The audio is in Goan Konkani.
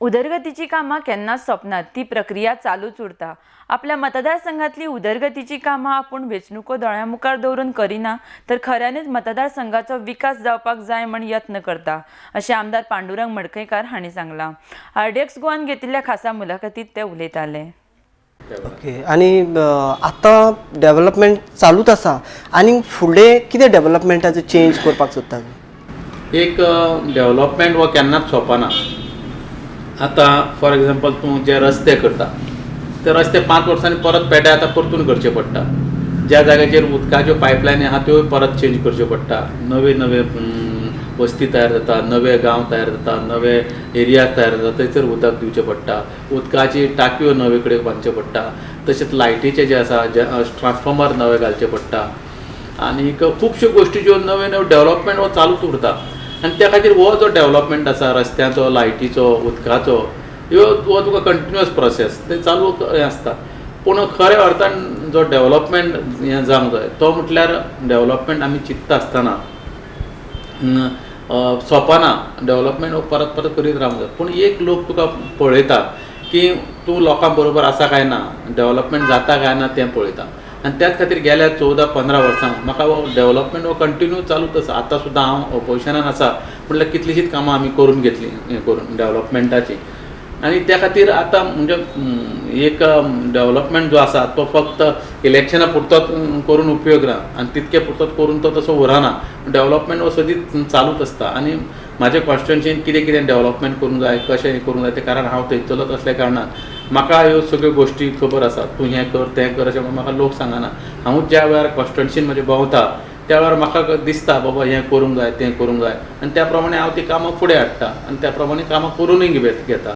उदरगतीची कामां केन्नाच सोंपनात, ती प्रक्रिया चालूच उरता. आपल्या मतदारसंघातली उदरगतीची कामां आपूण वेंचणुको दोळ्यां मुखार दवरून करिना, तर खऱ्यांनीच मतदारसंघाचो विकास जावपाक जाय म्हण यत्न करता, अशें आमदार पांडुरंग मडकयकार हांणी सांगलां. आरडीएक्स गोवान घेतिल्ल्या खासा मुलाखतीत ते उलयताले. ओके, आनी आतां डेव्हलपमेंट चालूच आसा, आनी फुडें कितें डेव्हलपमेंटाचो चेंज करपाक सोदता? एक डेव्हलपमेंट हो केन्नाच सोंपना. आतां फॉर एग्जाम्पल तूं जे रस्ते करता ते रस्ते 5 वर्सांनी परत पेड्या आतां परतून करचे पडटा. ज्या जाग्याचेर उदकाच्यो पायपलायनी आहा त्यो परत चेंज करच्यो पडटा. नवे नवे वस्ती तयार जाता, नवे गांव तयार जाता, नवे एरिया तयार जाता, थंयसर उदक दिवचें पडटा. उदकाची टाकयो नवे कडेन बांदच्यो पडटा. तशेंच लायटीचे जे आसा जे ट्रान्सफॉर्मर नवे घालचे पडटा. आनी खुबश्यो गोश्टी ज्यो नवे नवे डेव्हलपमेंट हो चालूच उरता. आनी त्या खातीर हो जो डेव्हलपमेंट आसा रस्त्याचो, लायटीचो, उदकाचो, ह्यो हो तुका कंटिन्युअस प्रोसेस ते चालू हें आसता. पूण खऱ्या अर्थान जो डेव्हलपमेंट हें जावंक जाय तो म्हटल्यार डेव्हलपमेंट आमी चिंतता आसतना सोंपना. डेव्हलपमेंट हो परत परत करीत रावंक जाय. पूण एक लोक तुका पळयता की तूं लोकां बरोबर आसा काय ना, डेव्हलपमेंट जाता काय ना तें पळयता. आनी त्याच खातीर गेल्या 14-15 वर्सां म्हाका हो डेव्हलपमेंट हो कंटिन्यू चालूच आसा. आतां सुद्दां हांव ऑपोजिशनान आसा म्हटल्यार कितलींशींच कामां आमी करून घेतलीं हें करून डेव्हलपमेंटाची. आनी त्या खातीर आतां म्हणजे एक डेव्हलपमेंट जो आसा तो फक्त इलेक्शना पुरतोच करून उपयोग ना आनी तितके पुरतोच करून तो तसो उरना. डेव्हलपमेंट हो सदींच चालूच आसता. आनी म्हाजे कॉन्स्टिट्युएन्सीन कितें कितें डेव्हलपमेंट करूंक जाय, कशें हें करूंक जाय तें, कारण हांव थंय चलत आसल्या कारणान म्हाका ह्यो सगळ्यो गोश्टी खबर आसा. तूं हें कर तें कर अशें म्हणून म्हाका लोक सांगना. हांवूच ज्या वेळार कॉन्स्टिट्युएन्सीन म्हजें भोंवता त्या वेळार म्हाका दिसता बाबा हें करूंक जाय तें करूंक जाय, आनी त्या प्रमाणे हांव ती कामां फुडें हाडटा आनी त्या प्रमाणे कामां करूनय घेता.